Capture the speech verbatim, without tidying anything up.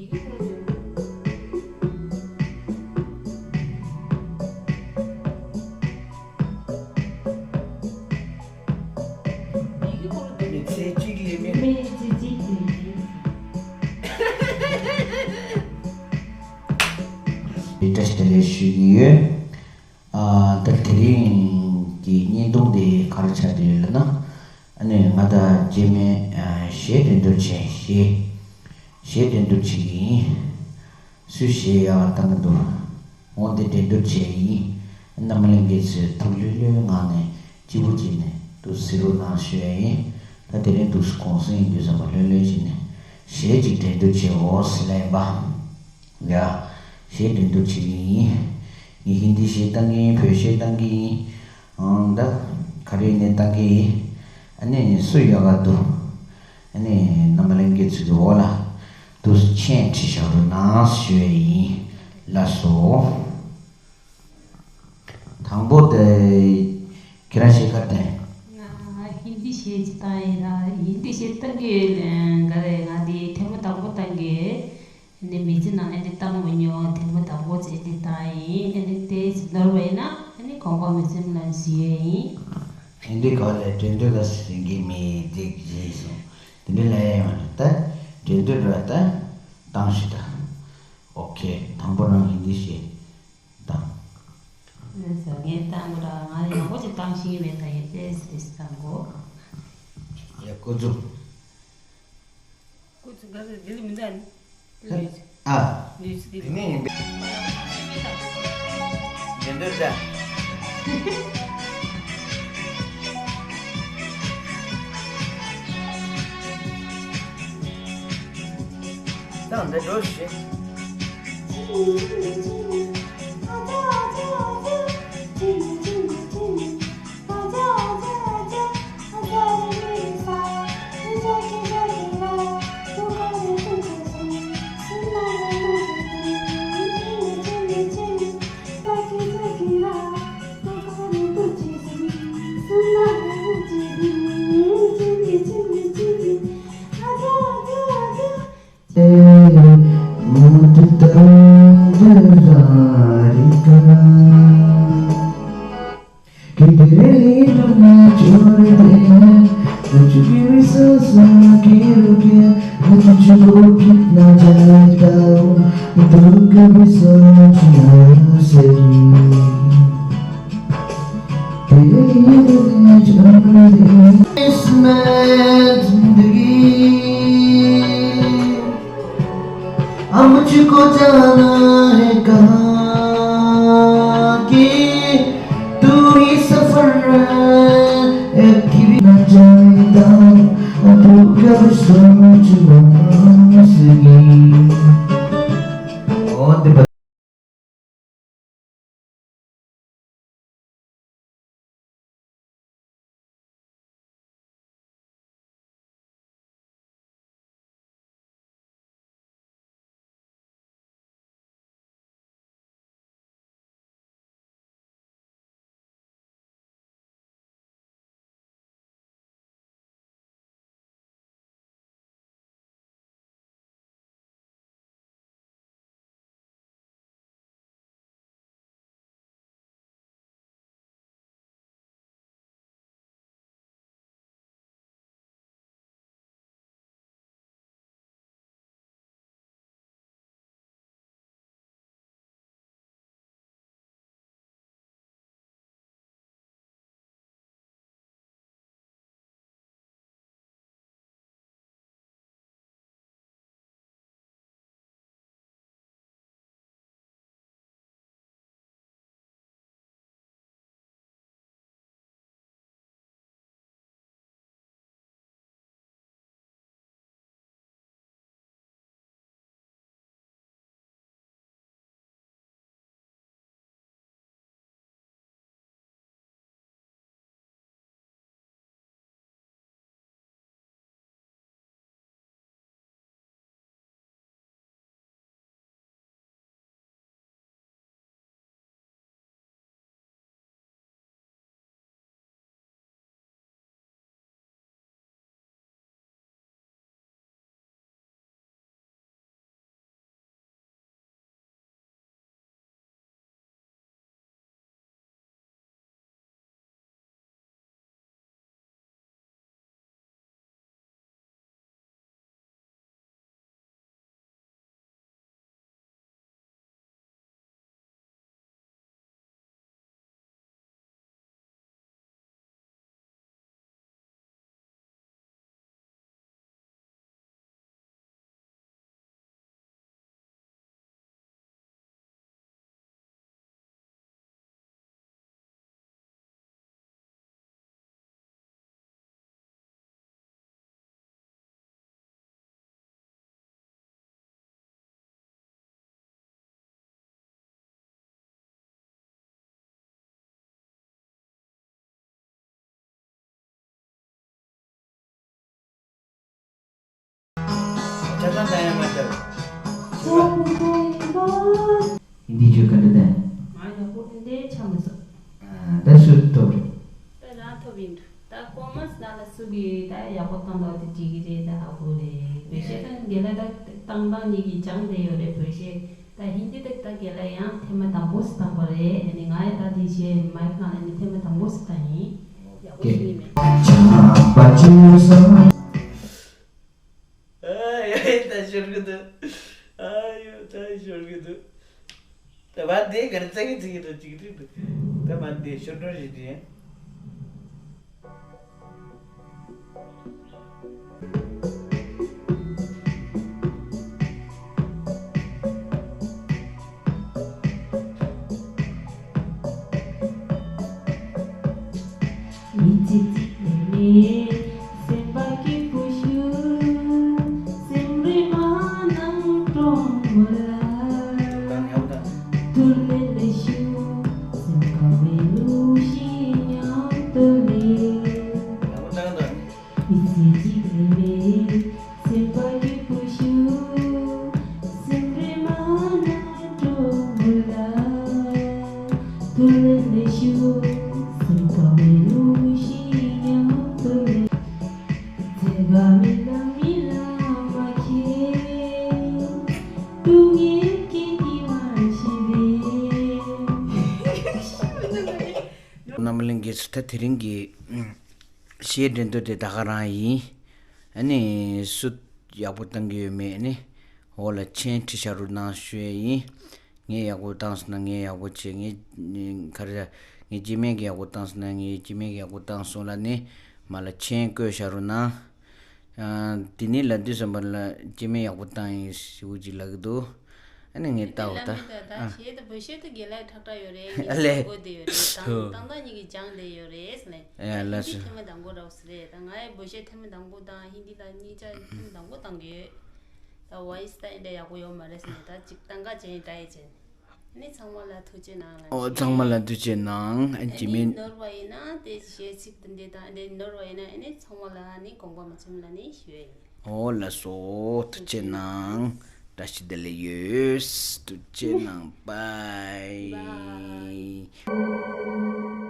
བཀྲ་ཤིས་བདེ་ལེགས་ཞུ་གི་ཡོད། ཨ། ད་དེ་རིང་གི་བརྙན་ཐུང་དེ་ག་རེ་ཆགས་བསྡད་ཡོད་ལབ་ན། ཨ་ནི་ང་དང་རྗེས་མའི་ཨ་གཞས་འགྲན་བསྡུར་བྱས། གཞས་གཞས་འགྲན་བསྡུར་བྱེད་ཀྱི་ཡིན། སུས་གཞས་ཡག་ག་བཏང་གི་འདུག་འོ་འདི་འགྲན་བསྡུར་བྱས་ཡིན། རྣམ་པ་ལྷན་རྒྱས་ཚོས་ཐུགས་ལྷོད་ལྷོད་ངང་ནས་སྐྱིད་པོ་བྱས་ནས་འདུག་གཟིགས་རོགས་གནང་ཞུ་ཡ་ཡིན། ད་དེ་རིང་འདུག་གུང་སེང་ཡིན་དུས་ཙམ་པ་ལྷོད་ལྷོད་བྱས་ནས་གཞས་ཅིག་འགྲན་བསྡུར་བྱེད་འོ་ཟེར་ལབ་ཡིན་པ། ཡ། གཞས་འགྲན་བསྡུར་བྱེད་ཀྱི་ཡིན། ངས་ཧིན་དི་གཞས་བཏང་གི་ཡིན། བོད་གཞས་བཏང་གི་ཡིན། ཨང་། ད་ག་རེ་ནས་བཏང་གི་ཡིན། ཨ་ནི་སུ་ཡག་ག་འདུག་ཨ་ནི་རྣམ་པ་ལྷན་རྒྱས་ཚོ་གི་འོག་ལ་འདུག་མཆན་བྲིས་བཞག་རོགས་གནང་ཞུ་ཡ་ཡིན། ལགས་སོ། དང་པོ་དེ་ཁྱེད་རང་གཞས་ག་རེ་བཏང་ཡིན། ང་ཧིན་དི་གཞས་ཅིག་བཏང་ཡིན་ལ། ཧིན་དི་གཞས་བཏང་གི་ཡོད་ལ། ག་རེ། ང་འདི་ཐེངས་མ་དང་པོ་བཏང་གི་ཡོད། ཨ་ནི་མི་ཚེ་ནང་ཨ་ནི་བཏང་མ་མྱོང་། ཐེངས་མ་དང་པོ་ཅིག་ཨ་ནི་བཏང་ཡིན། ཨ་ནི་དེ་ནོར་བ་ཡིན་ན་ཨ་ནི་དགོངས་པ་མི་སེམས་ལ་ཞུ་ཡས་ཡིན། ཧིན་དི་ག་ལས་འགྲན་བསྡུར་ལ་ཟིན་གྱི་མེད་དེ་བརྗེད་སོང་། དེ་འདྲ་ལས་ཡོང་ནས་ད་འགྲན་བསྡུར་ར་ད་བཏང་ཤི་ད། ཨོ་ཁེ། དང་པོ་རང་ཧིན་དི་གཞས་བཏང་། ལགས་སོ། ངས་བཏང་གོ་ར། ང་ཡག་པོ་ཅིག་བཏང་ཤེས་ཀྱི་མེད། ད་ཡིན་ཏེ་སི་ཏེ་སི་བཏང་གོ། ཡ། སྐུ་གཟུགས། སྐུ་གཟུགས་ག་ཚོད་འདི་ལ་མི་འདའ་ནི། ཨ། འདི་ནི་ཡིན་པས། འདི་འདྲ་འདྲ། ད་འདི་འགྲོ་ཞིག अब मुझको जाना है कहाँ कि तू ही सफर है, एक भी ना जानता, तू कब सोच ना सकी। ད་ཡང་མ་བྱ། ཧིན་དི་ཆོས་ག་འདྲ་བསྟན། ང་ཡག་པོ་དེ་འདྲའི་ཆ་མི་སོང་། ཨ། ད་སུ་ཐོབ་རེད། ད་རང་ཐོབ་ཡིན་འགྲོ། ད་ཀོ་མེན་ཊི་ནང་ལ་སུ་གིས་ད་ཡག་པོ་བཏང་འདུག་དེ་འགྲིག་གི་རེད། ད་ཧ་གོ་རེད། བོད་གཞས་དང་རྒན་ལགས་ད་བཏང་སྟངས་གཉིས་ཀྱི་སྦྱངས་བསྡད་ཡོད་རེད། བོད་གཞས་ད་ཧིན་དི་དེ་ད་རྒན་ལགས་ཡང་ཐེངས་མ་དང་པོ་ཞིག་བཏང་པ་རེད། ཨ་ནི་ང་ཡི་ད་དེ་གཞས་མའིག་ནང་ལ་ནི་ཐེངས་མ་དང་པོ་ཞིག་བཏང་ཡིན། ཡག་པོ་ཞིག་ཡིན་མེད། ཨ་ཡོད་ད་ཤོར་གི་འདུག་ཨ་ཡོད་ད་ཤོར་གི་འདུག་ད་བར་དེ་གར་ཙག་གི་ཙིག་གི་འདུག་ཅིག་ཅིག་འདུག་ད་བར་དེ་ཤོར་འགྲོ་རེད་དེ། མི་ཚེ་གཅིག་ལས་མེད་སེམས་པ་སྐྱིད་པོ་ཞུ། སེམས་རེ་མ་ནང་གྲོང་མོ་ལ་ཐུགས་ལས་ལས་ཞུ། སེམས་དགའ་བའི་གླུ་ཞིག་མཉམ་དུ་ལེན། མི་ཚེ་གཅིག་ལས་མེད་སེམས་པ་སྐྱིད་པོ་ཞུ། སེམས་རེ་མ་ན་གྲོགས་མོ་ལ་ཐུགས་ལན་ལེ་ཞུ། སེམས་དགའ་བའི་གླུ་ཞིག་མཉམ་དུ་ལེན། བརྩེ་བ་མི་ལ་མི་ལ་མ་ཁྱེད། སྡུག་བསྔལ་སྐྱེ་གི་མ་ཤེས་པས། རྣམ་གླིང་གི་ཚུལ་ད་དེ་རིང་གི་གཞས་འགྲན་བསྡུར་དེ་ད་ག་རང་ཡིན། ཨ་ནི་སུ་ཡག་པོ་བཏང་གི་ཡོད་མེད་ཨ་ནི་འོག་ལ་མཆན་བྲིས་བཞག་རོགས་གནང་ཞུ་ཡས་ཡིན། ངས་ཡག་པོ་བཏང་སོང་ན་ངས་ཡག་པོ་བྱས། ངས་ག་རེ་ངས་སྐྱེ་དམན་གྱིས་ཡག་པོ་བཏང་སོང་ན་ངས་སྐྱེ་དམན་གྱིས་ཡག་པོ་བཏང་སོང་ལབ་ནི་མར་ལ་མཆན་བཀོད་བཞག་རོགས་གནང་། ཨ། དེ་ནས་ལབ་དུས་ཙམ་པ་ལ་སྐྱེ་དམན་ཡག་པོ་བཏང་ཡིན་ཞེ་པོ་ཅིག་ལབ་ཀྱི་འདུག་ཨ་ནི་ངས་ལྟ་འོ་ད། ཨ། ད་གཞས་དང་བོད་གཞས་དང་རྒན་ལགས་ཁྲག་ཁྲག་ཡོད་རེད། ཨ་ལས། ངས་གོ་བསྡད་ཡོད་རེད། དང་ཐོ། དང་ཐོག་གཉིས་ཀྱིས་སྦྱངས་བསྡད་ཡོད་རེད་ཟེར་ནས། ཨ་ཡ་ལགས་སོ། ཧིན་དི་ཐེངས་མ་དང་པོ་རག་སོང་རེད། ད་ང་ཡི་བོད་གཞས་ཐེངས་མ་དང་པོ་དང་ཧིན་དི་ལ་གཉིས་ཆ་ཐེངས་མ་དང་པོ་བཏང་གི་ཡོད། ད་ཝོ་ཡིས་ད་ཨེ་འདྲ་ཡག་པོ་ཡོད་མ་རེད་ཟེར་ནས་ད་ཅིག་སྟངས་ཀ་ཅན་ཡིན་ད་ཨེ་ཅན། ཨ་ནི་ཚང་མ་ལ་ཐུགས་རྗེ་གནང་ལ། ཨོ་ཚང་མ་ལ་ཐུགས་རྗེ་གནང་། ཨ་ཨ་ཅི་ནི་མིན། ནོར་བ་ཡིན་ན་དེ་གཞས་ཚིག་དེ་འདྲས་དང་ཨ་འདྲས་ནོར་བ་ཡིན་ན་ཨ་ནི་ཚང་མ་ལ་ཨ་ནི་དགོངས་པ་མ་ཚོམ་ལ་ནི་ཞུ་ཡ་ཡིན། ཨོ་ལགས་སོ། ཐུགས་རྗེ་གནང་། བཀྲ་ཤིས་བདེ་ལེགས་ཡོད། ཐུགས་རྗེ་གནང་། བྷའི། བྷའི།